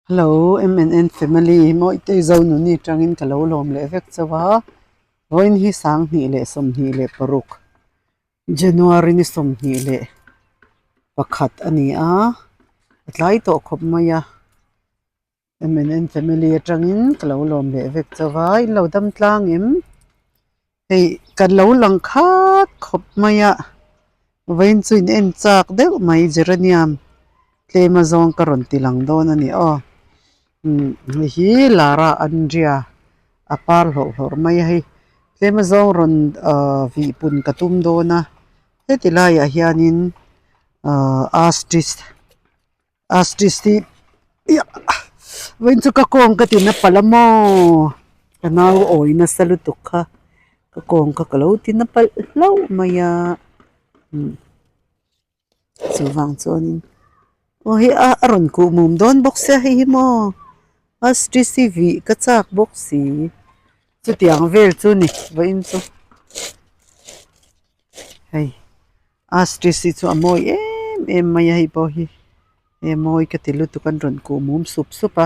Hello MNN family Mawitei Zonuni atangin ka lo lawm leh vek chauh a, vawiin hi 2026 January ni 21 a ni a, a tlai tawh khawp mai a, MNN family atangin ka lo lawm leh vek chauh a, in lo dam tlang em? Hei ka lo lang khat khawp mai a, vawiin chu in en chak deuh mai geranium tlem a zawng ka rawn ti lang dawn a ni aw umm hei hi Lara Andria a par hlawrh hlawrh mai a hei tlem a zawng rawn ahh vih pun ka tum dawn a heti laiah hianin ahh astrich Astrich hi vawiin chu ka kawng ka ti na palh a maw ka nau awi nasa lutuk kha ka kawng kha ka lo ti na palh hlauh mai a chuvang chuanin aw hei a a rawn kuh mum dawn bawk sia hei hi maw astrich hi vih ka chak bawk si chutiang vel chu ni vawiin chu hei. Astrich hi chu a mawi em em mai a hei pawh hi he mawi ka ti lutuk an rawn kuh mum sup sup a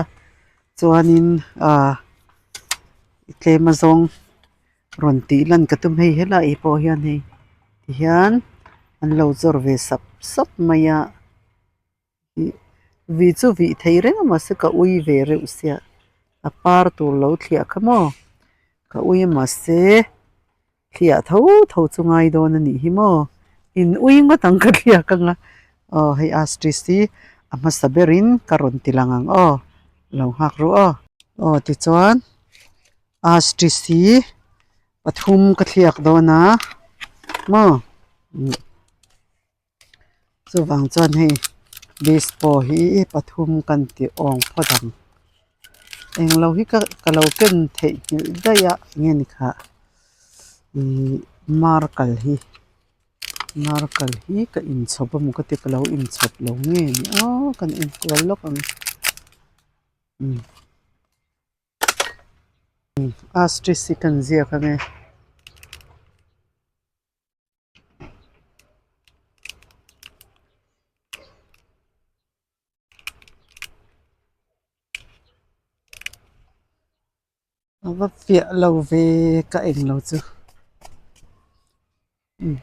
chuanin ahh tlem a zawng rawn tih lan ka tum hei helai pawh hian hei tihian an lo zawr ve sap sap mai a ih vih chu vih thei reng a mahse ka ui ve reuh sia a par tur lo thliah kha maw ka ui a mahse. Thliah tho tho chu ngai dawn a nih hi maw? In ui ngawt ang ka thliak ang a, aw hei astrich hi a hmasa berin ka rawn ti lang ang aw, lo nghak ru aw. Aw tichuan astrich hi pathum ka thliak dawn a maw? Chuvang chuan hei dispo hi pathum kan tih awng phawt ang englo hi ka ka lo ken theih nghilh daih a enge ni khah ihh markal hi markal hi ka inchhawp a maw ka ti ka lo inchhawp lo nge ni aw kan enkual lawk ang umm. Astrich hi kan ziak ang e. A va fiah lo ve ka eng lo chu umm.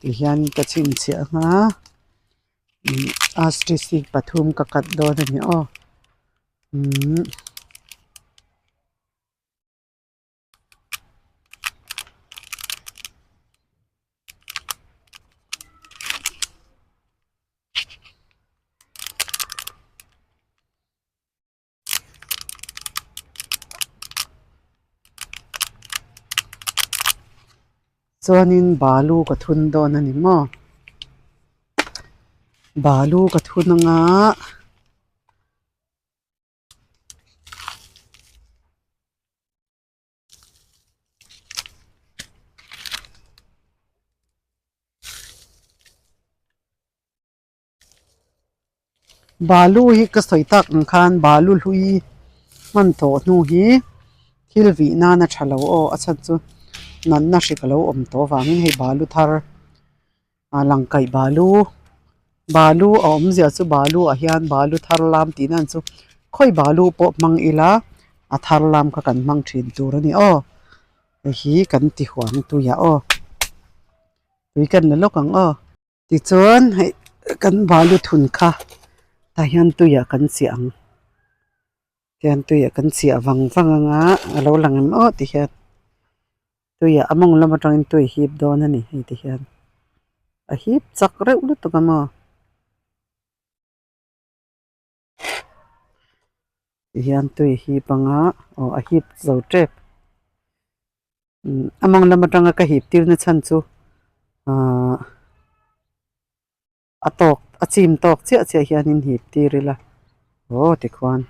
Tihian ka chhinchhiah ang a umm astrich hi pathum ka cut dawn a ni aw umm. Chuanin balu ka thun dawn a ni maw balu ka thun anga. Balu hi ka sawi tak ang khan balu hlui hman tawh hnu hi thil vih nan a tha lo aw a chhan chu natna hrik a lo awm tawh avangin hei balu thar a lang kaih balu balu a awmzia chu balu ah hian balu thar lam tih nan chu khawi balu pawh hmang ila a thar lam kha kan hmang thin tur a ni aw hei hi kan ti huang tuiah aw tui kan la lawk ang aw. Tichuan hei kan balu thun kha tah hian tuiah kan chiah ang tihian tuiah kan chiah vang vang ang a a lo lang em aw tihian tuiah a mawng lam atangin tui a hip dawn a ni hei tihian a hip chak reuh lutuk a maw. Tihian tui a hip ang a aw a hip zo tep a mawng lam atanga ka hip tir na chhan chu ahh a tawk a chim tawk chiah chiah hianin hip tir ila aw tikhuan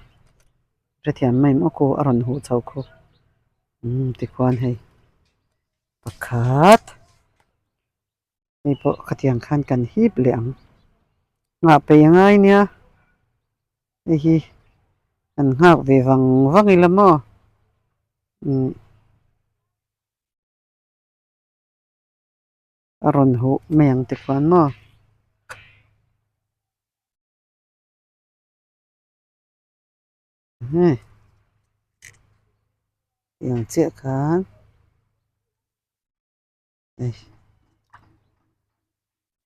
hrethiam mai maw khu a rawn huh chho khu umm tikhuan hei pakhat. Hei pawh khatiang khan kan hip leh ang. Nghah peih a ngai nia. Hei hi kan nghak ve vang vang ila maw? Umm. A rawn huh mai ang tikhuan maw. Hei tiang chiah khan hei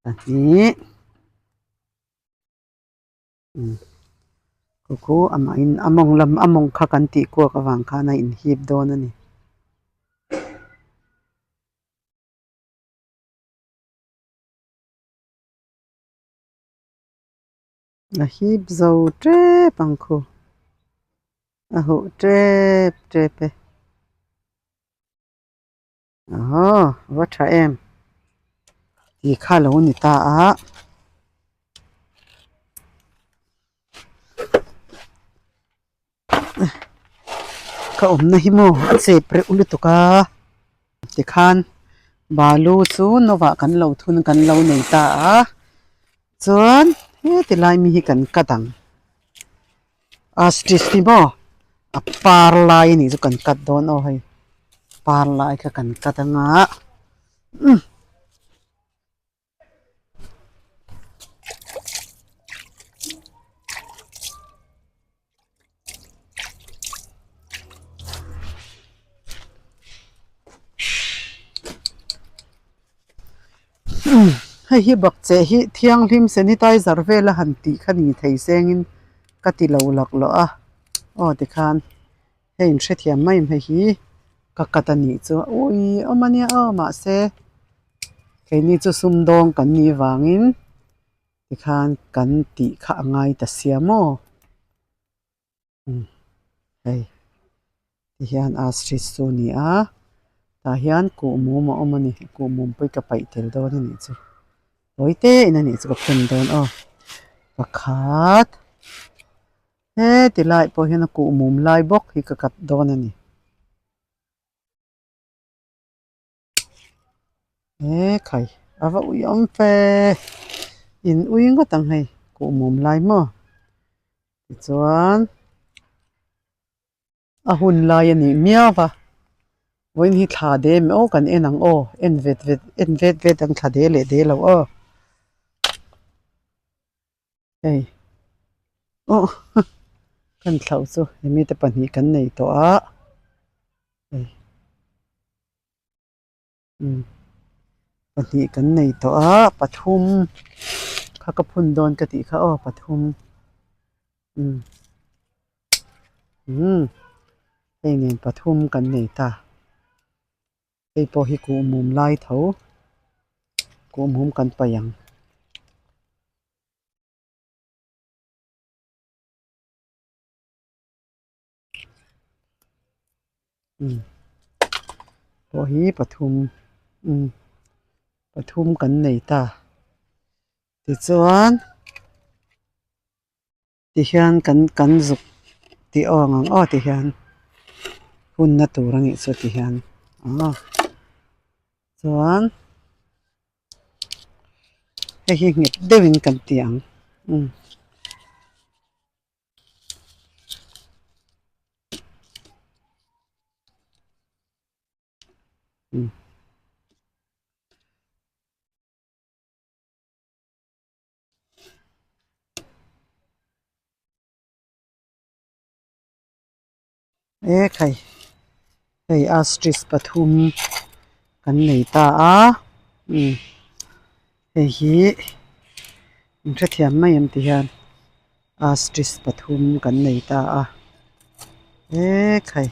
pahnih umm khu khu amahin a mawng lam a mawng kha kan tih kuak avang khan a inhip dawn a ni. A hip zo tep ang khu a huh tep tep e aw va tha em tih kha lo ni ta a. Ka awmna hi maw a chep reuh lutuk a tikhan balu chu nawah kan lo thun kan lo nei ta a chuan heti lai mi hi kan cut ang ostrich hi maw a par lai a nih chu kan cut dawn aw hei par lai kha kan cut anga umm. Hei hi bakcheh hi thianghlim sanitizer vel a han tih kha ni thei sengin ka ti lo laklawh a aw tikhan hei in hrethiam mai hei hi ka cut a nih chu ui awm a nia aw mahse keini chu sumdawng kan nih vangin tikhan kan tih kha a ngai ta sia maw umm hei tihian ostrich chu a ni a tah hian kuhmum a awm a ni kuhmum pawh hi ka paih tel dawn a nih chu tawi te in a nih chu ka phun dawn aw pakhat. Heti lai pawh hian a kuhmum lai bawk hi ka cut dawn a ni. He khai a va ui awm fe in ui ngawt ang hei kuhmum lai maw tichuan a hun lai a nih miau a vawiin hi thla de em aw kan en ang aw en vet vet en vet vet ang thla de leh de lo aw. Hei aw kan thlauh chu hemi te pahnih kan nei tawh a hei umm pahnih kan nei tawh a pathum kha ka phun dawn ka tih kha aw pathum umm umm hei nen pathum kan nei ta. Hei pawh hi kuhmum lai tho kuhmum kan paih ang. Umm pawh hi pathum umm pathum kan nei ta tichuan. Tihian kan kan zuk tih awng ang aw tihian hunna tur a nih chu tihian aw chuan hei hi nghet deuhin kan ti ang umm. E khai hei ostrich pathum kan nei ta a umm hei hi in hrethiam mai em ti hian ostrich pathum kan nei ta a e khai.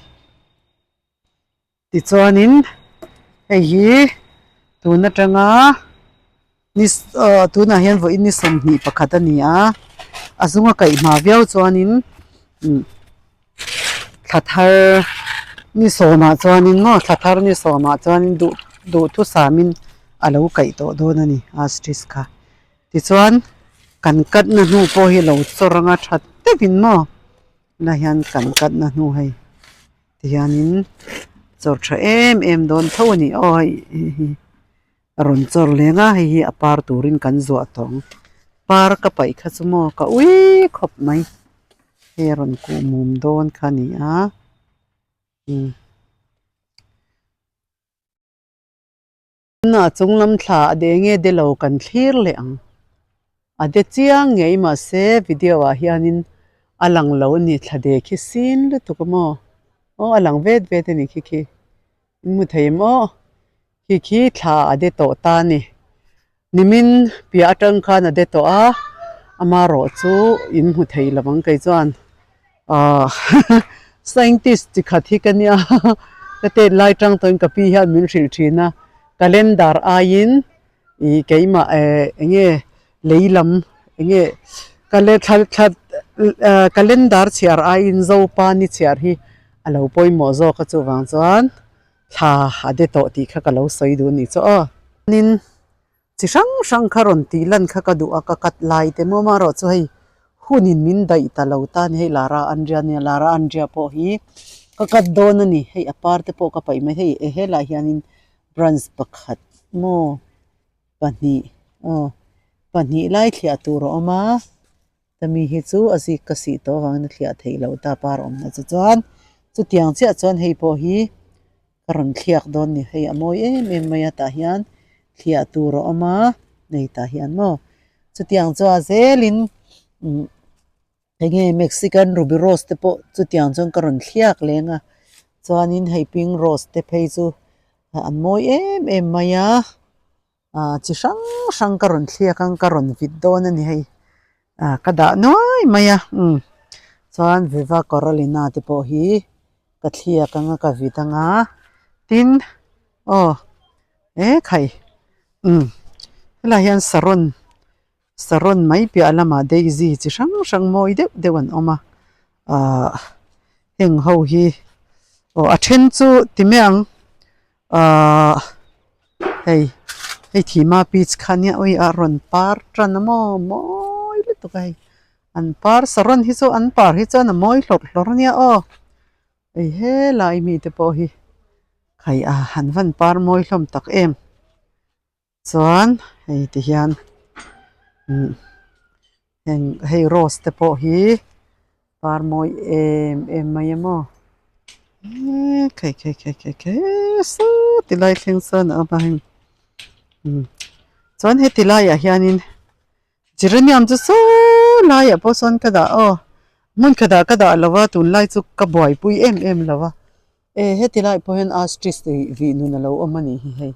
Tichuanin hei hi tun atanga ni aw tunah hian vawiin ni sawmhnih pakhat a ni a a zunga kaih hma viau chuanin umm thla thar ni sawmah chuanin maw thla thar ni sawmah chuanin duh duhthusamin a lo kaih tawh dawn a ni ostrich kha tichuan kan cut na hnu pawh hi lo chawr anga tha deuhin maw tunah hian kan cut na hnu hei. Tihianin chawr tha em em dawn tho a ni aw hei hi a rawn chawr leng a hei hi a par turin kan zuah tawh ang par ka paih kha chu maw ka ui khawp mai hei a rawn kuh mum dawn kha a ni a umm. A chung lam thla a de nge de lo kan thlir leh ang. A de chiang ngei mahse video ah hianin a lang lo a ni thla de khi sin lutuk a maw aw a lang vet vet a ni khi khi in hmu thei em aw khi khi thla a de tawh ta a ni. Nimin piah atang khan a de tawh a amarawh chu in hmu thei lo ang kei chuan ahh scientist chi khat hi ka nia ka tet lai tang tawhin ka pi hian min hrilh thin a calendar aiin ih keimah eh eng nge lei lam eng nge calendar chhiar aiin zopa ni chhiar hi a lo pawimawh zawk a chuvang chuan. Thla a de tawh tih kha ka lo sawi duh a nih chu aw. Tin, chi hrang hrang kha rawn tih lan kha ka duh a, ka cut lai te maw amaherawh chu hei hunin min daih ta lo ta a ni hei Lara Andria nia Lara Andria pawh hi ka cut dawn a ni hei a par te pawh ka paih mai hei e helaiah hianin branch pakhat maw pahnih aw pahnih lai thliah tur a awm a. Tami hi chu a zik ka sih tawh avangin a thliah theih loh ta par awmna chu chuan chutiang chiah chuan hei pawh hi ka rawn thliak dawn ni hei a mawi em em mai a tah hian thliah tur a awm a nei tah hian maw chutiang chu a zelin umm enge mexican ruby rose te pawh chutiang chuan ka rawn thliak leng a chuanin hei pink rose te phei chu an mawi em em mai a. Ah chi hrang hrang ka rawn thliak ang ka rawn vit dawn a ni hei ah ka dah nuai mai a umm chuan viva coralina te pawh hi ka thliak ang a ka vit ang a tin aw he khai umm helaiah hian saron saron mai piah lamah daisy chi hrang hrang mawi deuh deuh an awm a ah heng ho hi aw a then chu ti mai ang. Ahh hei hei thima peach kha nia ui a rawn par tan a maw mawi lutuk a hei an par saron hi chu an par hi chuan a mawi hlawrh hlawrh a nia aw hei helai mi te pawh hi khai a han van par mawi hlawm tak em. Chuan hei ti hian umm heng hei rose te pawh hi par mawi em em mai a maw eee khai khai khai khai khai saw ti lai thleng sawn a awm a heng umm chuan heti laiah hianin geranium chu saw laiah pawh sawn ka dah aw hmun khatah ka dah lo va tunlai chu ka buaipui em em lo va. E heti lai pawh hian astrist tih vih nun a lo awm a nih hi hei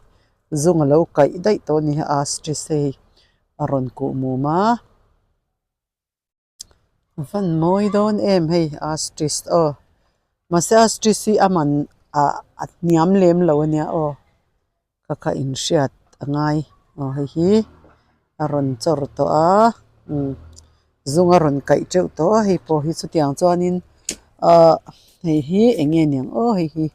zung a lo kaih daih tawh a ni hi astrist hei a rawn kuh mum a van mawi dawn em hei astrist aw mahse astrist hi a man ah a hniam lem lo a nia aw. Ka kha inhriat a ngai aw hei hi a rawn chawr tawh a umm zung a rawn kaih teuh tawh a hei pawh hi chutiang chuanin ahh hei hi eng nge niang aw hei hi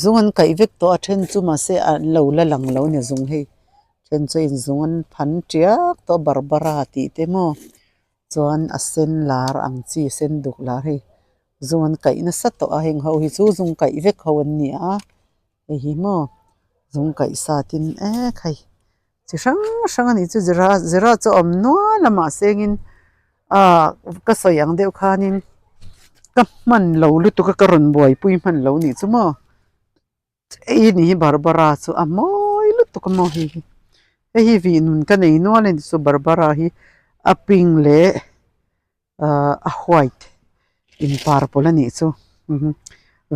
zung an kaih vek tawh a then chu mahse an lo la lang lo a ni zung hei then chu inzung an phan tiak tawh a barbara tih te maw chuan a sen lar ang chi sen duk lar hei zung an kaih nasa tawh a heng ho hi chu zung kaih vek ho an ni a. Hei hi maw zung kaih sat in ek hei chi hrang hrang a nih chu zira zira chu a awm nual a mahse engin ah ka sawi ang deuh khanin ka hman lo lutuk a ka rawn buaipui hman lo nih chu maw hei ni hi barbara chu a mawi lutuk a maw hei hi hei hi vih nun ka nei nual a ni chu barbara hi a pink leh. Ahh a white in par pawlh a nih chu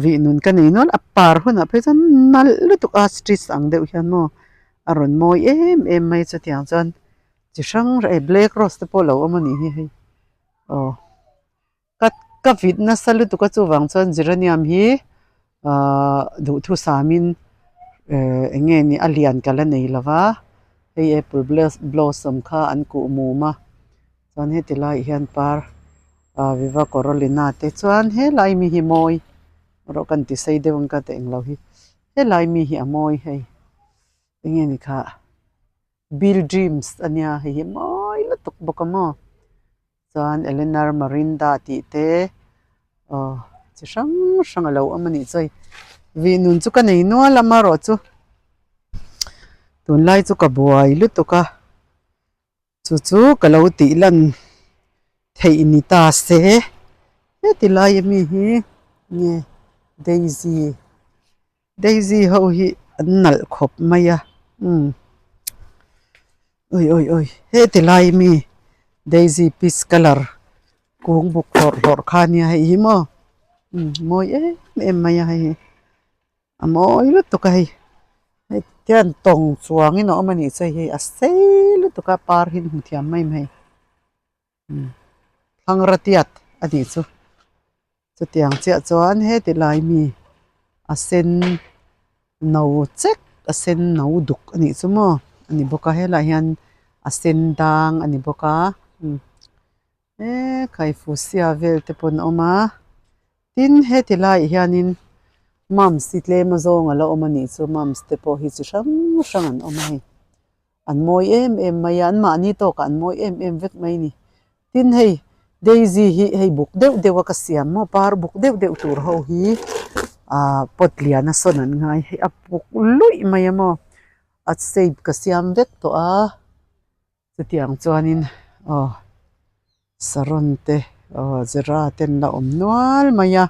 vih nun ka nei nual a par hunah phei chuan nalh lutuk a street ang deuh hian maw a rawn mawi em em mai chutiang chuan chi hrang hrang eh black rose te pawh a lo awm a nih hi hei aw ka ka vit nasa lutuk a chuvang chuan geranium hi ahh duhthusam in eh eng nge ni a lian ka la nei lo va hei apple blossom kha an kuh mum a. Chuan heti laiah hian par ah viva corolina te chuan helai mi hi mawi erawh ka inti sei deuh ang ka ti englo hi helai mi hi a mawi hei enge ni kha bill dreams ania hei hi mawi lutuk bawk a maw chuan eleanor marinda tih te aw chi hrang hrang alo awm anih chu hei vih nun chu ka nei nual a amaherawhchu tunlai chu ka buai lutuk a. Chu chu ka lo tih lan theih ni ta se heti lai ami hi nge daisy daisy ho hi an nalh khawp mai a. Umm ui ui ui heti lai mi daisy peach colour kung buk hlawrh hlawrh kha ania hei hi maw umm mawi em em mai a hei hi a mawi lutuk a hei hei tian tawng chuangin a awm a nih chu hei hi a sei lutuk a par hi hmu thiam mai mai. Thlangra tiat a nih chu. Chutiang chiah chuan heti lai mi a sen no chek a sen no duk a nih chu maw a ni bawk a helaiah hian a sen dang a ni bawk a ekhai fusia vel te pawn a awm a tin heti laiah hianin mums hi tlem azawng a la awm a nih chu mums te pawh hi chi hrang hrang an awm a hei. An mawi em em mai a, an mahni tawkah an mawi em em vek mai a ni. Tin hei daisy hi hei buk deuh deuh a ka siam maw par buk deuh deuh tur ho hi ah pot lian a sawn an ngai hei a buk luih mai a maw a shape ka siam vek tawh a chutiang chuanin aw saron te aw zira te an la awm nual mai a.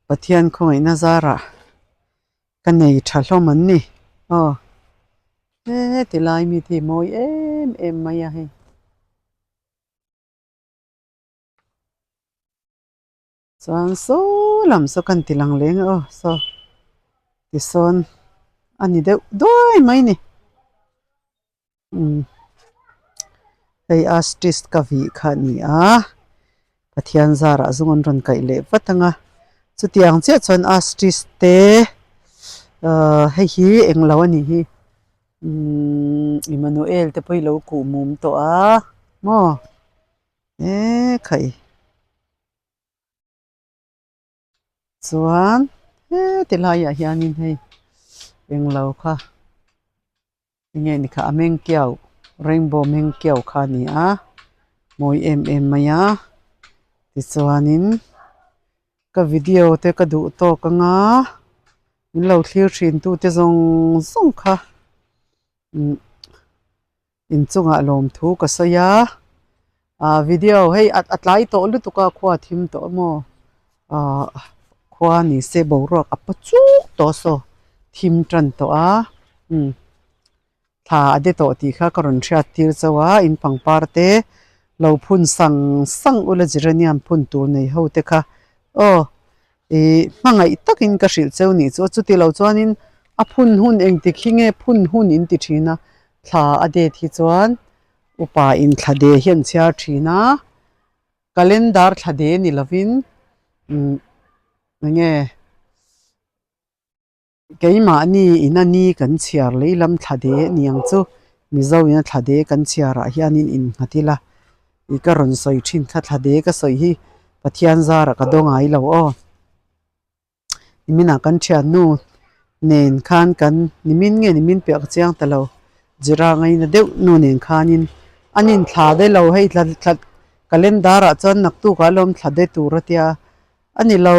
Pathian khawngaihna zarah ka nei tha hlawm an ni aw heti lai mi te hi mawi em em mai a hei. Chuan saw lam saw kan ti lang leng a aw saw tisawn a ni deuh duai mai a ni. Umm hei artist ka vih kha a ni a Pathian zarah zawng an rawn kaih leh vat ang a chutiang chiah chuan artist te ahh hei hi englo a nih hi umm Emmanuel te pawh hi lo kuh mum tawh a maw ekhai. Chuan heti laiah hianin hei englo kha enge ni kha a meng kiau rainbow meng kiau kha a ni a mawi em em mai a tichuanin ka video te ka duh tawk anga min lo thlir thin tu te zawng zawng kha umm. Inchungah lawmthu ka sawi a, ah video hei a tlai tawh lutuk a khua a thim tawh maw ah khua ni se boruak a paw chuk tawh saw thim tan tawh a umm thla a de tawh tih kha ka rawn hriat tir chauh a in pangpar te lo phun sang sang ula geranium phun tur nei ho te kha aw Ih hmangaih takin ka hrilh cheu nih chu a chuti lo chuanin a phun hun engtik hi nge phun hun in ti thin a, thla a date hi chuan upa in thla de hi an chhiar thin a, calendar thla de ni lovin umm enge Keimahni ina ni kan chhiar leilam thla de ni ang chu Mizo ina thla de kan chhiarah hianin innghat ila ih ka rawn sawi thin kha thla de ka sawi hi Pathian zarah ka daw ngai lo aw. Niminah kan thiannu nen khan kan nimin nge nimin piah ka chiang ta lo Zira ngaina deuh nu nen khanin an inthla de lo hei thla thla calendar ah chuan naktukah alawm thla de tur a tia a ni lo.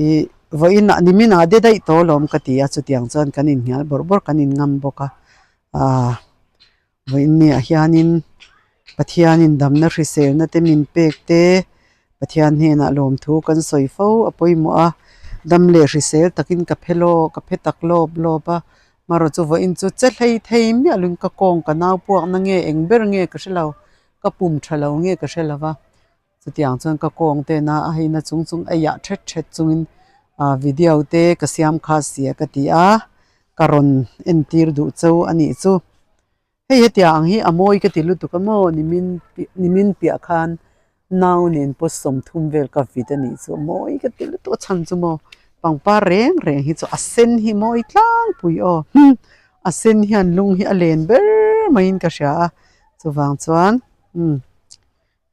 Ih vawiinah niminah de daih tawh alawm ka ti a chutiang chuan kan inhnial bawrh bawrh kan inngam bawk a aaa vawiin niah hianin Pathianin damna hriselna te min pek te Pathian hnenah lawmthu kan sawi fo a pawimawh a dam leh hrisel takin ka phe lawk ka phe tak lawp lawp a marawh chu vawiin chu che hlei thei miah lovin ka kawng ka nau puakna nge eng ber nge ka hre lo ka pum tha lo nge ka hre lo va. Chutiang chuan ka kawng te na a heina chung chung a iah thet thet chungin ah video te ka siam kha sia ka ti a, ka rawn entir duh cheu a nih chu. Hei hetiang ang hi a mawi ka ti lutuk a maw nimin nimin piah khan nau nen pawh 30 vel ka vit a nih chu a mawi ka ti lutuk a chhan chu maw pangpar reng reng hi chu a sen hi mawi tlangpui aw a sen hian lung hi a len ber maiin ka hria a chuvang chuan umm.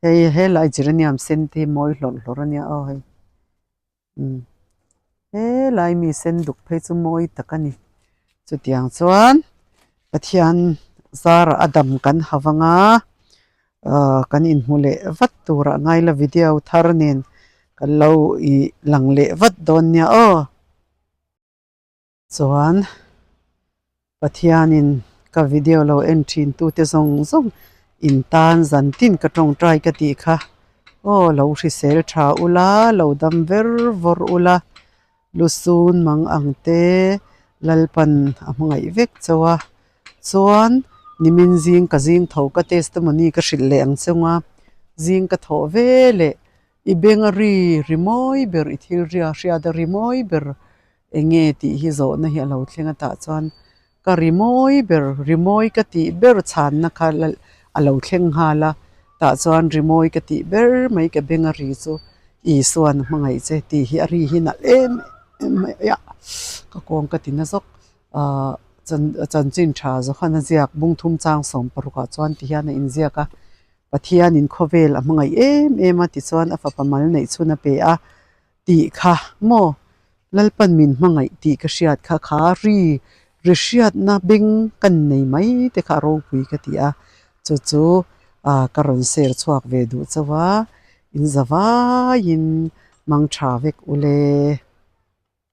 Hei helai geranium sen te hi mawi hlawrh hlawrh a nia aw hei umm helai mi sen duk phei chu mawi tak a ni chutiang chuan Pathian zarah a dam kan ha vang a ahh kan inhmu leh vat turah ngaila video thar nen kan lo ih lang leh vat dawn nia aw. Chuan Pathianin ka video lo en thin tute zawng zawng in tan zan tin ka tawngtai ka tih kha aw lo hrisel tha ula lo dam ver vawr ula lusun mang ang te. Lalpan a hmangaih vek chauh a chuan nimin zing ka zing tho ka testimony ka hrilh leh ang chung a zing ka thawh ve leh i benga ri ri mawi ber i thil ria hriat a ri mawi ber eng nge tih hi zawhna hi a lo thleng a tah chuan ka ri mawi ber ri mawi ka tih ber chhanna kha a lo thleng nghal a tah chuan ri mawi ka tih ber mai ka benga ri chu Isuan hmangaih che tih hi a ri hi nalh em em mai a ka kawng ka ti na zawk ahh chanchin tha Johana ziak bungthum chang sawm parukah chuan ti hian a inziak a Pathianin khawvel a hmangaih em em a tichuan a fapa mal neih chhun a pe a tih kha maw Lalpan min hmangaih tih ka hriat kha kha ri ri hriatna beng kan nei mai te kha a ropui ka ti a chu chu ah ka rawn share chhuak ve duh chauh a in za vaiin mang tha vek ule.